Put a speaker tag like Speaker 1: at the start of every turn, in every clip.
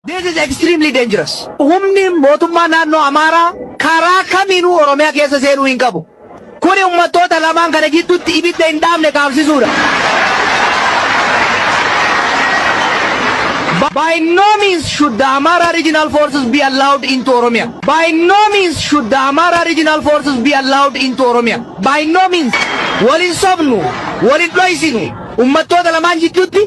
Speaker 1: This is extremely dangerous. Humni mootummaa naannoo Amaaraa karaa kamiinuu Oromiyaa keessa seenuu hin qabu. Kuni uummattoota lamaan kana gidduutti ibidda hin dhaamne kaabsisuudha. By no means should the Amara regional forces be allowed into Oromia. By no means should the Amara regional forces be allowed into Oromia. By no means. Walin sobnu, walin dhoysinu, uummattoota lamaan jidduutti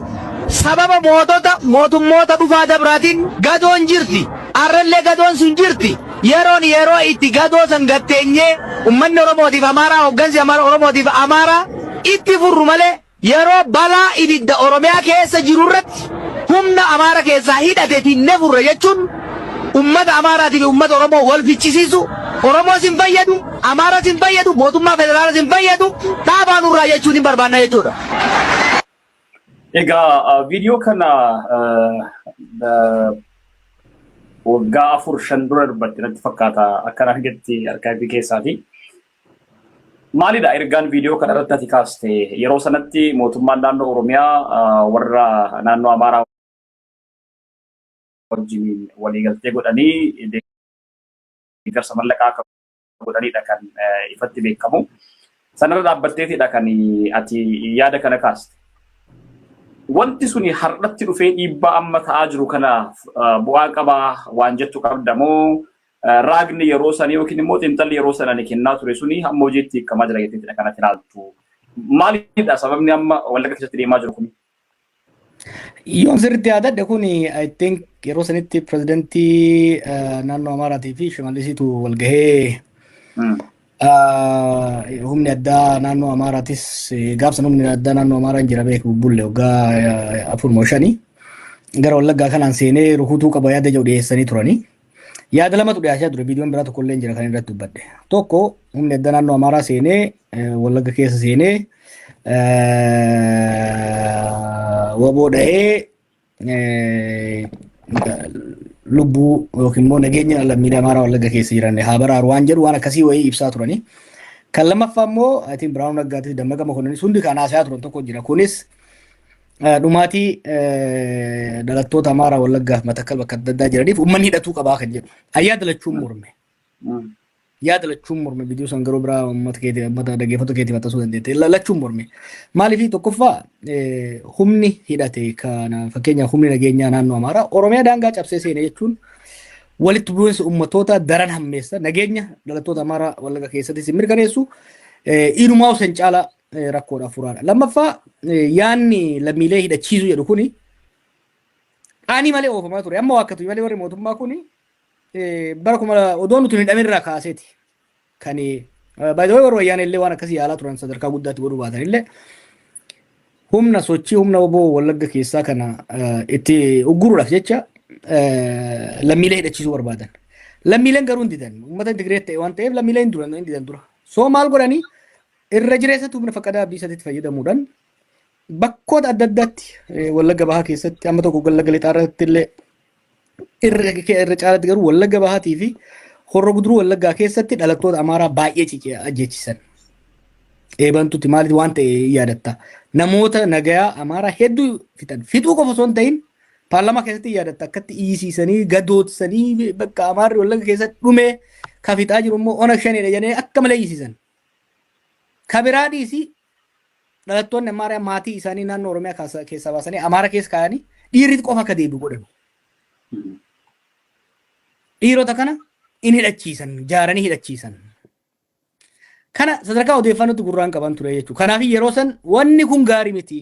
Speaker 1: sababa mootota mootummoota dhufaa dabraatiin gadoon jirti. Arrallee gadoon sun jirti. Yeroon yeroo itti gadoo san gatteenyee uummanni Oromootiif Amaaraa, hooggansi Oromootiif Amaaraa itti furru malee, yeroo balaa ibidda Oromiyaa keessa jiru irratti humna Amaara keessaa hidhateetiin ne furre jechuun ummata Amaaraatii fi ummata Oromoo wal fichisiisu. Oromoos hin fayyadu, Amaaras hin fayyadu, mootummaa federaalas hin fayyadu, dhaabaa nurraa jechuun hin barbaanna jechuudha.
Speaker 2: Egaa viidiyoo kana waggaa 4-5 dura dubbatte natti fakkaata, akka argetti arkaayivii keessaati. Maalidha ergaan viidiyoo kana irratti ati kaaste? Yeroo sanatti mootummaan naannoo Oromiyaa warra naannoo Amaaraa wajjin waliigaltee godhanii deeggarsa mallaqaa akka godhanidha kan ifatti beekamu. Sanarra dhaabbatteetidha kan ati yaada kana kaaste. Wanti suni har'atti dhufee dhiibbaa amma ta'aa jiru kanaaf bu'aa qabaa waan jettu qabda moo, raagni yeroo sanii yookiin immoo xiinxalli yeroo sana ni kennaa ture suni hamma hojiitti hiikamaa jira jetteetidha kanatti ilaaltu? Maalidha sababni amma Wallagga keessatti deemaa jiru kuni?
Speaker 3: Yoon sirriitti yaadadhe, kun I think yeroo sanitti pirezidantii naannoo Amaaraatii fi Shimallisiitu wal gahee, humni addaa naannoo Amaaraatis gaafsan, humni addaa naannoo Amaaraa hin jira beeku bubbulle waggaa 4 moo 5 gara Wallaggaa kanaan seenee rukutuu qaba yaada jedhu dhiyeessanii turanii. Yaada lamatu dhiyaachaa ture, viidiyoon biraa tokko illee jira kan irratti dubbadhe. Tokko, humni addaa naannoo Amaaraa seenee Wallagga keessa seenee waboo dha'ee lubbuu yookiin immoo nageenya lammiilee Amaaraa Wallagga keessa jiran haa baraaru waan jedhu, waan akkasii wayii ibsaa turanii. Kan lammaffaa immoo atiin Biraanuu Naggaatis Dammaqa Mokonnonis hundi kan haasayaa turan tokko jira. Kunis dhumaatii dhalattoota Amaaraa Wallaggaaf Matakkal bakka adda addaa jiraniif uummanni hidhatuu qabaa kan jedhu. Ayyaada lachuun morme. Yaada lachuun morme, viidiyoo san garuu biraa uummata keetii, uummata dhaggeeffattoota keetii maxxansuu dandeette. Lachuun morme. Maaliif? Tokkoffaa, humni hidhate kana, fakkeenyaaf humni nageenyaa naannoo Amaaraa Oromiyaa daangaa cabsee seene jechuun walitti bu'iinsa uummattoota daran hammeessa, nageenya dhalattoota Amaaraa Wallagga keessattis hin mirkaneessu, inumaa san caalaa rakkoodhaaf furaadha. Lammaffaa, yaanni lammiilee hidhachiisuu jedhu kuni qaanii malee oofamaa ture. Amma waakkatu malee warri mootummaa kuni bara kuma odoo nuti hin hidhamin irraa kaaseeti. Kan baay'ee warra wayyaanee illee waan akkasii yaalaa turan, sadarkaa guddaatti godhuu baatan illee, humna sochii humna oboo Wallagga keessaa kana itti ugguruudhaaf jecha lammiilee hidhachiisuu barbaadan. Lammiileen garuu hin didan. Uummata integrate ta'e waan ta'eef lammiileen hin duran, hin didan dura. So maal godhanii? Irra jireessatti humna Faqqadaa Abdiisaatti fayyadamuudhaan bakkoota adda addaatti, Wallagga Bahaa keessatti, amma tokko Wallagga Lixaa irratti illee, irra caalatti garuu Wallagga Bahaatii fi Horro Guduruu Wallaggaa keessatti dhalattoota Amaaraa baay'ee ajjeechisan. Eebantutti maaliif waan ta'e yaadatta. Namoota nagayaa Amaaraa hedduu fixan. Fixuu qofa osoo hin ta'in, paarlaamaa keessatti yaadatta, akkatti iyyisiisanii gadootsanii, bakka Amaarri Wallagga keessatti dhume ka fixaa jiru immoo Onag Shaneedha jedhanii akka malee iyyisiisan. Ka biraa dhiisii, dhalattoonni Amaaraa maatii isaanii naannoo Oromiyaa keessaa baasanii Amaara keessa kaayanii dhiirri qofa akka deebi'u godhan. Dhiirota kana in hidhachiisan, jaaranii hidhachiisan. Kana sadarkaa odeeffannootti gurraan qaban ture jechuudha. Kanaaf yeroo san wanni kun gaarii miti.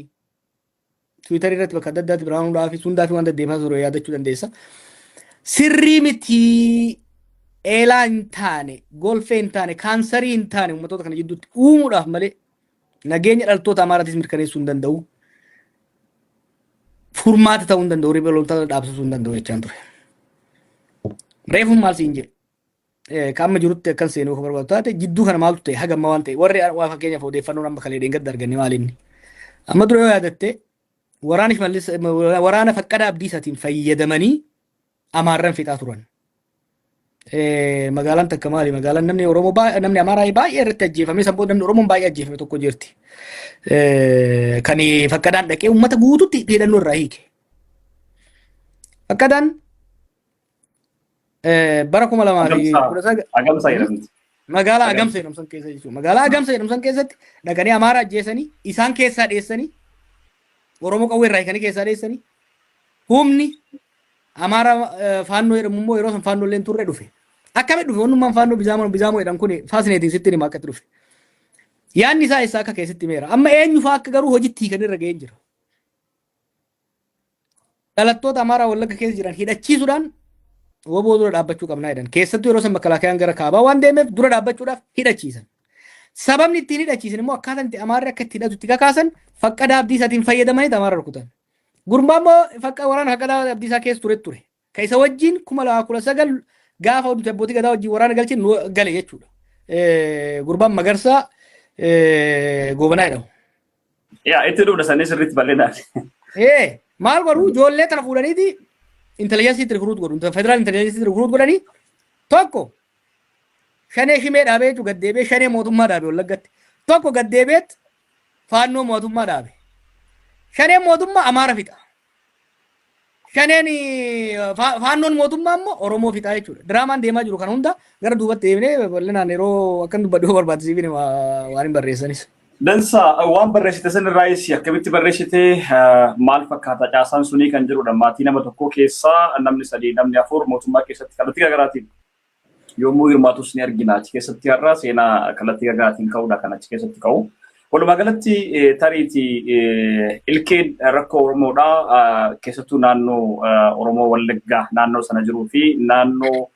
Speaker 3: Tiwiitarii irratti bakka adda addaatti Biraanuudhaa fi Sundaa fi waan deddeemaa ture yaadachuu dandeessa. Sirrii miti, eelaa hin taane, golfee hin taane, kaansarii hin taane uummattoota kana jidduutti uumuudhaaf malee nageenya dhaltoota Amaaraatis mirkaneessuu hin danda'u. Furmaata ta'uu hin danda'u, riphee loltoota dhaabsisuu hin danda'u jechaan ture. Reefuun maal siin jedhe? Ka amma jirutti akkan seenuu akka barbaadu taate, jidduu kana maaltu ta'e? Haga amma waan ta'e warri waa, fakkeenyaaf odeeffannoon amma kalee dheengadda arganne maal inni? Amma dura yoo yaadatte, waraana Shimallis, waraana Faqqadaa Abdiisaatiin fayyadamanii Amaarran fixaa turan. Magaalaan takka maali? Magaalaan namni Oromoo namni Amaaraa baay'ee irratti ajjeefame, san booda namni Oromoon baay'ee ajjeefame tokko jirti. Kan Faqqadaan dhaqee uummata guututti hidhannoo irraa hiike. Faqqadaan Bara 2019
Speaker 2: Agamsaa jedhamti.
Speaker 3: Magaalaa Agamsa jedhamu san keessa jechuudha. Magaalaa Agamsa jedhamu san keessatti dhaqanii Amaara ajjeesanii, isaan keessaa dheessanii, Oromoo qawwee irraa hiikanii keessaa dheessanii, humni Amaara Faannoo jedhamu immoo yeroo san Faannoo illee turre dhufe. Akkamitti dhufe? Wannummaan Faannoo Bizaamoo jedhan kun fascinating, sitti hima akkatti dhufe. Yaadni isaa eessaa akka keessatti himeera. Amma eenyu fa'aa akka garuu hojiitti hiikan irra ga'ee jira. Dhalattoota Amaaraa Wallagga keessa jiran hidhachiisuudhaan WBO dura dhaabbachuu qabnaa jedhan. Keessattuu yeroo san makalaakayaan gara kaabaa waan deemeef dura dhaabbachuudhaaf hidhachiisan. Sababni ittiin hidhachiisan immoo akkaataan itti Amaarri akka itti hidhatu itti kakaasan Faqqadaa Abdiisaatiin fayyadamanii Amaara rukutan. Gurbaan immoo fakka waraana Faqqadaa Abdiisaa keessa ture ture. Ka isa wajjin 2019 gaafa nuti abbootii gadaa wajjin waraana galchin nu gale jechuudha. Gurbaan Magarsaa Goobanaa jedhamu.
Speaker 2: Yaa, itti dhufna sanii sirriitti bal'inaan.
Speaker 3: Maal godhu? Ijoollee tana fuudhaniiti intelligence recruit godhu. Federal intelligence recruit godhanii, tokko Shanee shimee dhaabee jechuun gaddeebi'ee Shanee mootummaa dhaabe Wallaggatti. Tokko gaddeebi'eet Faannoo mootummaa dhaabe. Shaneen mootummaa Amaara fixa. Shaneen Faannoon mootummaa immoo Oromoo fixaa jechuudha. Diraamaan deemaa jiru kan hunda gara duubatti deemnee bal'inaan yeroo akkan dubbadhu yoo barbaachisiif waan hin barreessanis.
Speaker 2: Dansa, waan barreessite san irraayis akkamitti barreessite, maal fakkaata caasaan sunii kan jedhudha. Maatii nama tokko keessaa namni sadii, namni afur mootummaa keessatti kallattii garaagaraatiin yommuu hirmaatus ni argina. Achi keessatti har'a seenaa kallattii garaagaraatiin ka'uudha kan achi keessatti ka'u. Walumaa galatti tariitii ilkeen rakkoo Oromoodhaa keessattuu naannoo Oromoo Wallaggaa naannoo sana jiruu fi naannoo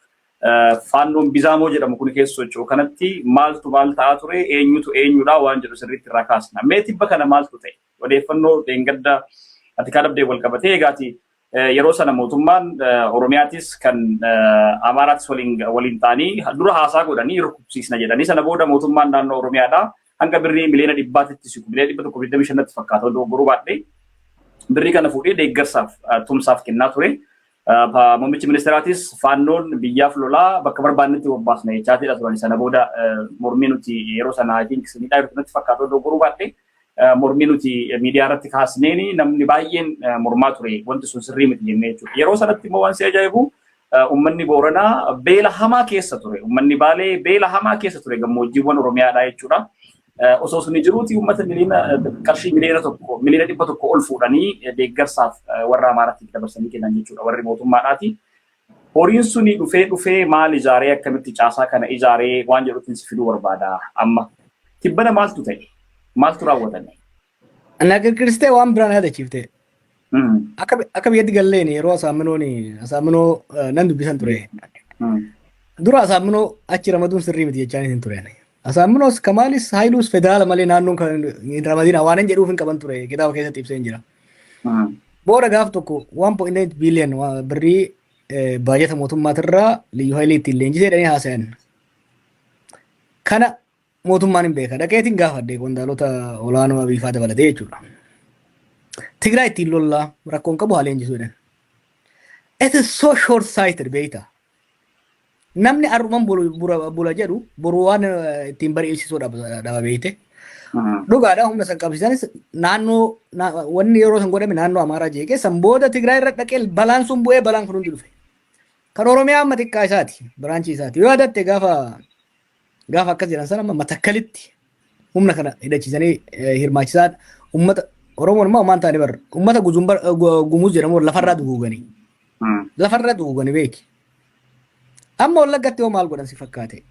Speaker 2: Faannoon Bizaamoo jedhamu kun keessa socho'u kanatti maaltu maal ta'aa ture, eenyutu eenyudha waan jedhu sirriitti irraa kaasna. Mee tibba kana maaltu ta'e? Odeeffannoo dheengadda ati kaadhabdee wal qabatee egaati yeroo sana mootummaan Oromiyaatis kan Amaaraatis waliin ta'anii dura haasaa godhanii rukutsiisna jedhanii, sana booda mootummaan naannoo Oromiyaadhaa hanga birrii 100 miiliyoonatti siqu, 125 miiliyoonatti fakkaata dogoggoruu baadhee, birrii kana fuudhee deeggarsaaf tumsaaf kennaa ture. Muummichi ministeeraatis Faannoon biyyaaf lolaa, bakka barbaannetti bobbaasna jechaatidha turan. Sana booda mormii nuti yeroo sana, I think miidhaa jirtu natti fakkaata dogoggoruu baadhee, mormii nuti miidiyaa irratti kaasneen namni baay'een mormaa ture, wanti sun sirrii miti jennee jechuudha. Yeroo sanatti immoo waan si ajaa'ibu uummanni Booranaa beela hamaa keessa ture. Uummanni Baalee beela hamaa keessa ture, gammoojjiiwwan Oromiyaadhaa jechuudha. Osoo suni jiruuti uummata miliyoona qarshii 1 miliyoona 100 miliyoona ol fuudhanii deeggarsaaf warra Amaaraatti dabarsanii kennan jechuudha warri mootummaadhaati. Horiin suni dhufee dhufee maal ijaaree, akkamitti caasaa kana ijaaree waan jedhutti si fiduu barbaada amma. Tibbana maaltu ta'e? Maaltu raawwatame?
Speaker 3: Na kirkiristee waan biraan yaadachiifte. Akka biyyatti galleen yeroo Asaamminoon Asaaminoo nan dubbisan ture. Dura Asaaminoo achi ramaduun sirrii miti jechaa hin ture. Asaaminoos, Kamaalis, Haayiluus federaala malee naannoon kan hin ramadina waan hin jedhuuf hin qaban ture, kitaaba keessatti ibsee hin jira. Booda gaaf tokko 1.8 billion birrii baajata mootummaatirraa Liyyuu Haayilii ittiin leenjisee jedhanii haasayan. Kana mootummaan hin beeka. Dhaqeetiin gaafadhe qondaalota olaanoo Abiifaa dabalatee jechuudha. Tigraay ittiin lollaa, rakkoon qabu, haa leenjisuu jedhan. It is so short sighted, beektaa. Namni arruman bula jedhu boru waan ittiin bari'isiisuu dhaba, beekte. Dhugaadha, humna san qabsiisanis naannoo wanni yeroo san godhame naannoo Amaaraa jeeqee, san booda Tigraay irra dhaqee balaan sun bu'ee balaan kun hundi dhufe. Kan Oromiyaa amma xiqqaa isaati, branch isaati. Yoo yaadatte gaafa gaafa akkas jedhan sana amma Matakkalitti humna kana hidhachiisanii hirmaachisaa uummata Oromoon immoo ammaan ta'anii barra uummata Gumuz jedhamu lafarraa duguuganii. Lafarraa duguuganii, beeki. Amma Wallaggatti hoo maal godhan si fakkaate?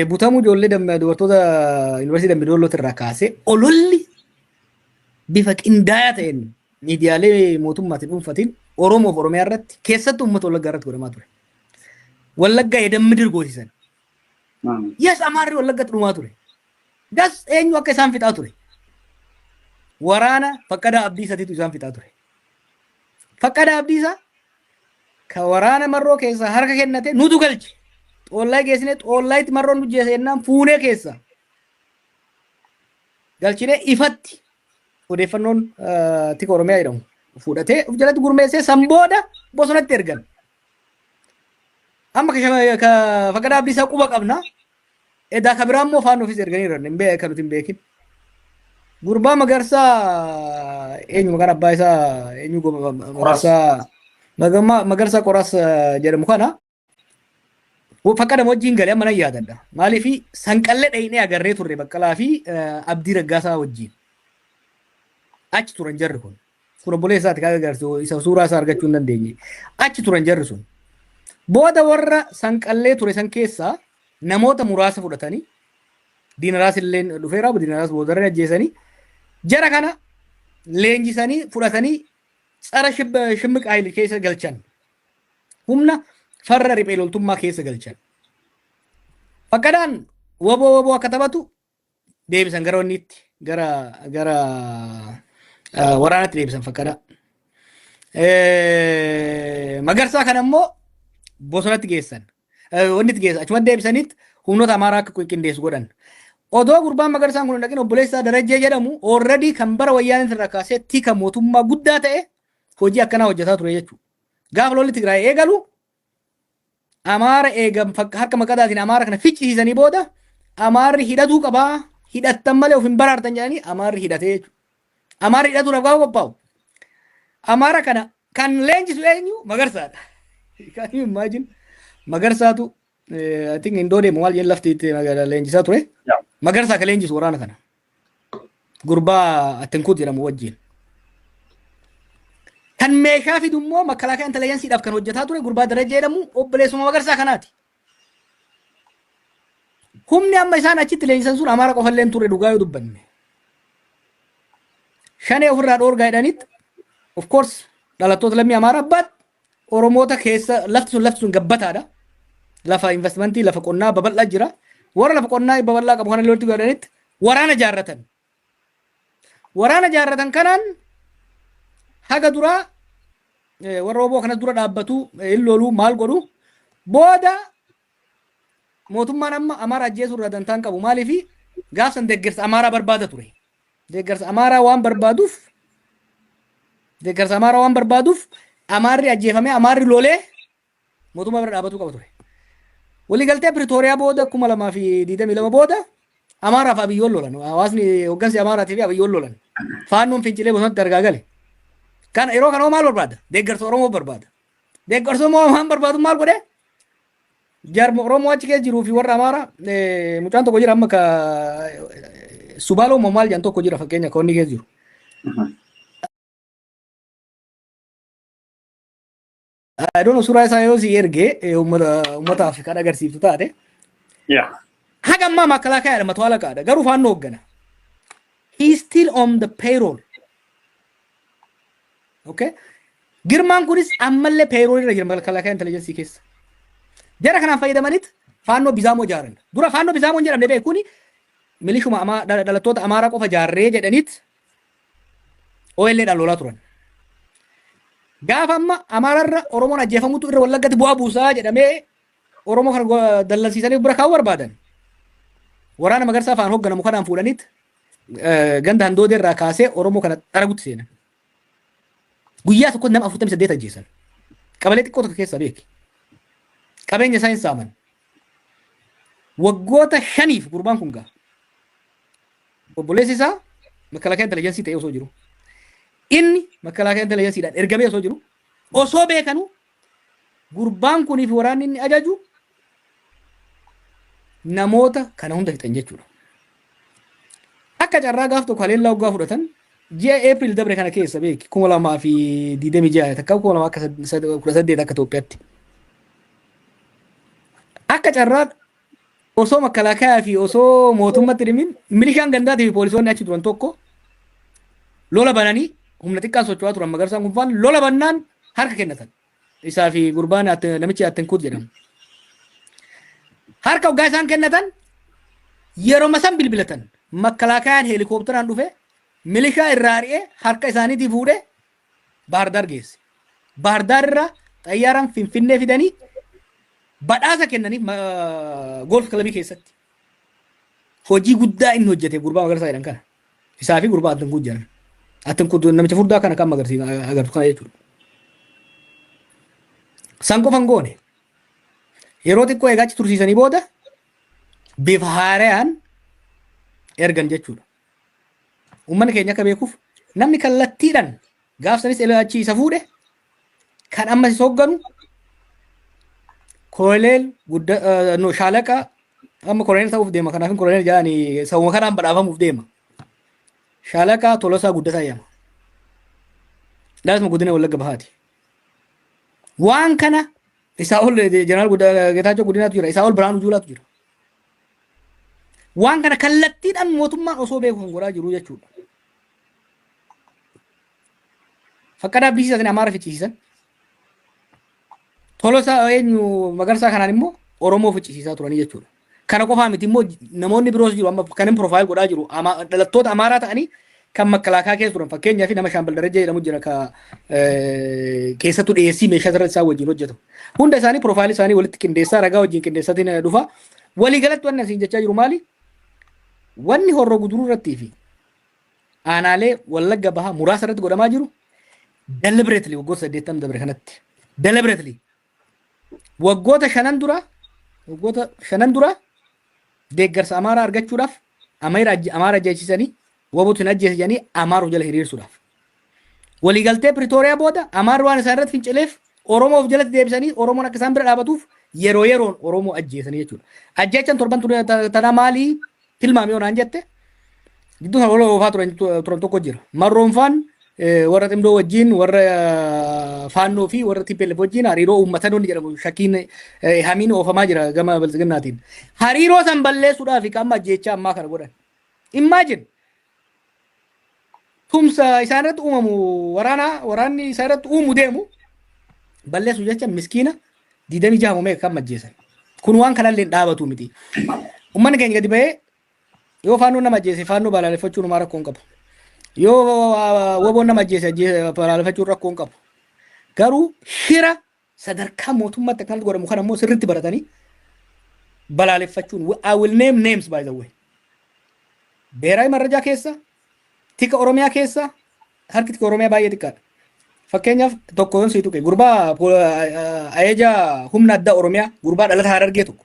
Speaker 3: Butamuu ijoollee dubartoota Yuunivarsiitii Dambi Dollootti irraa kaasee ololli bifa qindaa'aa ta'een miidiyaalee mootummaatiin dhuunfatiin Oromoof Oromiyaa irratti, keessattuu uummata Wallaggaa irratti godhamaa ture. Wallaggaa የደም ምድር goosisan. Yes, Amaarri Wallaggatti dhumaa ture. Gas eenyu akka isaan fixaa ture? Waraana Faqqadaa Abdiisaatiitu isaan fixaa ture. Faqqadaa Abdiisaa ka waraana Marroo keessaa harka kennate nutu galche. Xoollaa geessine, xoollaayitti Marroon nu jeese jennaan fuunee keessa galchinee, ifatti odeeffannoon Tika Oromiyaa jedhamu fuudhatee of jalatti gurmeessee san booda bosonatti ergan. Amma ka Faqqadaa Abdiisaa quba qabna. Edaa ka biraa immoo Faannoo ofiis erganii jiran hin beekan, nuti hin beekin. Gurbaa Magarsaa, eenyu maqaan abbaa isaa eenyu, Magarsaa Magarsaa Qoraas jedhamu kana Faqqada wajjin galee amma nan yaadadha. Maaliif Sanqallee dhayinee agarree turre Baqqalaa fi Abdii Raggaasaa wajjin. Achi turan jarri kun. Kun obboleessa isaati kan agarsiisu, isa suuraa isaa argachuu hin dandeenye. Achi turan jarri sun. Booda warra Sanqallee ture san keessaa namoota muraasa fudhatanii, Diinaraas illee dhufeera, Diinaraas boodarra ajjeesanii, jara kana leenjisanii fudhatanii tsara shimmiq haayil keessa galchan. Humna farra riphee loltummaa keessa galchan. Faqqadaan waboo akka taphatu deebisan gara wanniitti, gara waraanatti deebisan Faqqadaa. Magarsaa kana immoo bosonatti geessan. Wanni itti geessan achumatti deebisanitti humnoota Amaaraa akka qindeessu godhan. Odoo gurbaan Magarsaan kun hin dhaqin, obboleessa Darajjee jedhamu already kan bara Wayyaanee irraa kaasee tika mootummaa guddaa ta'e hojii akkanaa hojjetaa ture jechuudha. Gaafa lolli Tigraay eegalu, Amaara eegam harka maqadaatiin Amaara kana ficcisiisanii booda, Amaarri hidhatuu qabaa, hidhattan malee of hin baraartan jedhanii, Amaarri hidhatee jechuudha. Amaarri hidhatuudhaaf gaafa qophaa'u, Amaara kana kan leenjisu eenyu? Magarsaadha. Can you imagine? Magarsaatu, I think, indoo deemu maal jedhan lafti itti leenjisaa ture. Magarsaa kan leenjisu waraana kana. Gurbaa Attinkuut jedhamu wajjin. Kan meeshaa fidu immoo makalaakaa intelligenceiidhaaf kan hojjetaa ture gurbaa Darajjee jedhamu obboleessuma Magarsaa kanaati. Humni amma isaan achitti leenjisan sun Amaara qofa illee turre, dhugaa yoo dubbanne. Shanee ofirraa dhoorgaa jedhanitti, of course, dhalattoota lammii Amaaraa abbaat Oromoota keessa lafti sun gabbataadha. Lafa investmentii, lafa qonnaa babal'aa jira. Warra lafa qonnaa babal'aa qabu kana lolti godhanitti waraana jaarratan. Waraana jaarratan kanaan haga duraa warra oboo kanas dura dhaabbatu, hin loluu, maal godhu, booda mootummaan amma Amaara ajjeesuu irraa dantaan qabu. Maaliifi gaafsan deeggarsa Amaaraa barbaada ture. Deeggarsa Amaaraa waan barbaaduuf Amaarri ajjeefamee, Amaarri lolee mootummaa bira dhaabatuu qaba ture. Waliigaltee Piritooriyaa booda, 2022 booda, Amaaraaf Abiyyoon lolan. Hawaasni hooggansi Amaaraatii fi Abiyyoon lolan. Faannoon fincilee bosonatti argaa gale. Kana yeroo kana maal barbaada? Deeggarsa Oromoo barbaada. Deeggarsa Oromoo waan barbaadu maal godhee? Jarma Oromoo achi keessa jiruu fi warra Amaaraa, mucaan tokko jira amma, ka Subaaloo moo maal jedhan tokko jira, fakkeenya ka wanni keessa jiru. I don't know, suuraa isaa yoo si ergee uummataaf kan agarsiiftu taate. Haga ammaa makalaakaa mato alaqaadha. Garuu Faannoo hooggana. He is still on the payroll. Okay? Girmaan kunis ammallee payroll irra jira makalaakaa intelligence keessa. Jara kanaan fayyadamaniit Faannoo Bizaamoo ijaaran. Dura Faannoo Bizaamoo hin jedhamne beekuni, milishuma dhalattoota Amaaraa qofa jaarree jedhaniit OLA dhaan lolaa turan. Gaafa amma Amaararra Oromoon ajjeefamutu irra Wallaggatti bu'aa buusaa jedhamee, Oromoo kana dallansiisanii bira kaa'uu barbaadan. Waraana Magarsaa faan hoogganamu kanaan fuudhaniit ganda Handoodee irraa kaasee Oromoo kana xaragutti seenan. Guyyaa tokko nama 48 ajjeesan. Qabalee xiqqoo tokko keessaa beeki. Qabeenya isaa hin saaman. Waggoota 5f gurbaan kun ga'a. Obboleessi isaa makalaakaa intelligence ta'ee osoo jiru. Inni makalaakaa intelligenceiidhaan ergamee osoo jiru, osoo beekanu, gurbaan kunii fi waraanni inni ajaju namoota kana hunda fixan jechuudha. Akka carraa gaaf tokko haleellaa waggaa fudhatan, ji'a Eepiriil dabre kana keessa beeki, 2026 takka 2018 akka Itoophiyaatti. Akka carraa osoo makalaakaa fi osoo mootummatti himin, milishaan gandaatii fi poolisoonni achi turan tokko lola bananii, humna xiqqaan socho'aa turan, Magarsaan kun faan lola bannaan harka kennatan. Isaa fi gurbaan namichi Attinkuut jedhamu. Harka waggaa isaan kennatan, yeroo san bilbilatan, makkalaakayaan heelikoopteraan dhufe milishaa irraa ari'ee harka isaaniitii fuudhee Baahirdaar geesse. Baahirdaar irraa xayyaaraan Finfinnee fidanii badhaasa kennaniif golf clubii keessatti. Hojii guddaa inni hojjete gurbaa Magarsaa jedhan kana. Isaa fi gurbaa Attinkuut jedhan. Attinkuut namicha furdaa kana kan agartu kana jechuudha. San qofa hin goone. Yeroo xiqqoo eegaa achi tursiisanii booda bifa haarayaan ergan jechuudha. Uummanni keenya akka beekuuf, namni kallattiidhaan gaafsanis achi isa fuudhe Kan amma si hoogganu Koloneel gudda, no, Shaalaqa, amma koloneel ta'uuf deema. Kanaaf koloneel jedhanii sabuma kanaan badhaafamuuf deema. Shaalaqa Tolosaa Guddataa jedhama. Dhalatuma godina Wallagga Bahaati. Waan kana isaa ol Jeneraal Geetaachoo Guddinaatu jira. Isaa ol Biraanuu Juulaatu jira. Waan kana kallattiidhaan mootummaan osoo beeku kan godhaa jiru jechuudha. Faqqadaa bisiisanii Amaara ficcisiisan. Tolosaa eenyu Magarsaa kanaan immoo Oromoo ficcisiisaa turanii jechuudha. Kana qofaa miti immoo, namoonni biroos jiru. Amma kan inni profile godhaa jiru dhalattoota Amaaraa ta'anii kan makkalaakaa keessa turan. Fakkeenyaaf nama Shaambal Darajjee jedhamu jira, ka keessattuu dhiyeessii meeshaa irratti isaan wajjin hojjetu. Hunda isaanii profile isaanii walitti qindeessaa, ragaa wajjin qindeessatiin dhufa. Waliigalatti wanni asiin jechaa jiru maali? Wanni Horroo Guduruu irrattii fi aanaalee Wallagga Bahaa muraasa irratti godhamaa jiru deliberately waggoota 80 dabre kanatti, deliberately waggoota shanan dura deeggarsa Amaaraa argachuudhaaf Amaara ajjeechisanii, wabuutu hin ajjeese jedhanii Amaaruuf jala hiriirsuudhaaf. Waliigaltee Pretooriyaa booda Amaarri waan isaan irratti fincileef Oromoof jalatti deebisanii Oromoon akka isaan bira dhaabatuuf yeroo yeroon Oromoo ajjeesanii jechuudha. Ajjeechan torban tanaa maalii tilmaame yoo naan jette, gidduu sana wal oofaa turan tokko jira. Marroonfaan warra Ximdoo wajjin, warra Faannoo fi warra TPLF wajjin hariiroo uummatan wanni jedhamu shakkiin hamiin oofamaa jira gama Biltsiginnaatiin. Hariiroo san balleessuudhaaf qaama ajjeechaa ammaa kana godhan. Imagine, tumsa isaan irratti uumamu, waraanni isaan irratti uumu deemu balleessu jecha miskiina 26 meeqa kan ajjeesan. Kun waan kanallee hin dhaabatu miti. Uummanni keenya gadi ba'ee yoo Faannoo nama ajjeese Faannoo balaaleffachuun homaa rakkoo hin qabu. Yoo woboon nama ajjeese balaaleffachuun rakkoo hin qabu. Garuu shira sadarkaa mootummaatti akkanatti godhamu kana immoo sirriitti baratanii balaaleffachuun. I will name names, by the way. Beeraayi Marrajaa keessa, tika Oromiyaa keessa harki tika Oromiyaa baay'ee xiqqaadha. Fakkeenyaaf tokko yoon sii tuqe, gurbaa ajaja humna addaa Oromiyaa, gurbaa dhalata Harargee tokko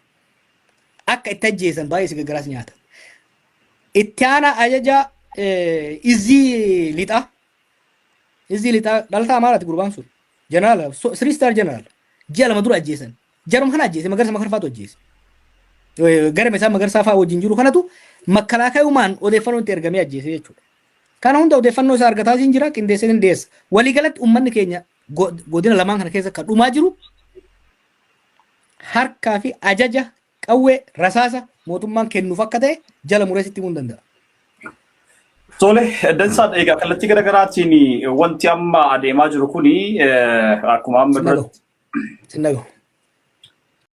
Speaker 3: akka itti ajjeesan baay'ee si gaggaraas nyaata. Itti aanaa ajaja izii lixaa dhalataa Amaaraati gurbaan sun. Jeneraal, three star jeneraal, ji'a 2 dura ajjeesan. Jaruma kana ajjeese, Magarsa Makarfaatu ajjeese. Gara isaa Magarsaa fa'aa wajjin jiru kanatu makkalaakayumaan odeeffannoo itti ergamee ajjeese jechuudha. Kana hunda odeeffannoo isaa argataa siin jira, qindeessee hin dhiyeessa. Waliigalatti uummanni keenya godina lamaan kana keessa kan dhumaa jiru harkaa fi ajaja qawwee rasaasa mootummaan kennuuf akka ta'e jala mureessitti himuu hin danda'a.
Speaker 2: Tole, dansaadha. Egaa kallattii garaagaraatiin wanti amma adeemaa jiru kuni akkuma amma duratti
Speaker 3: Sin dhagahu.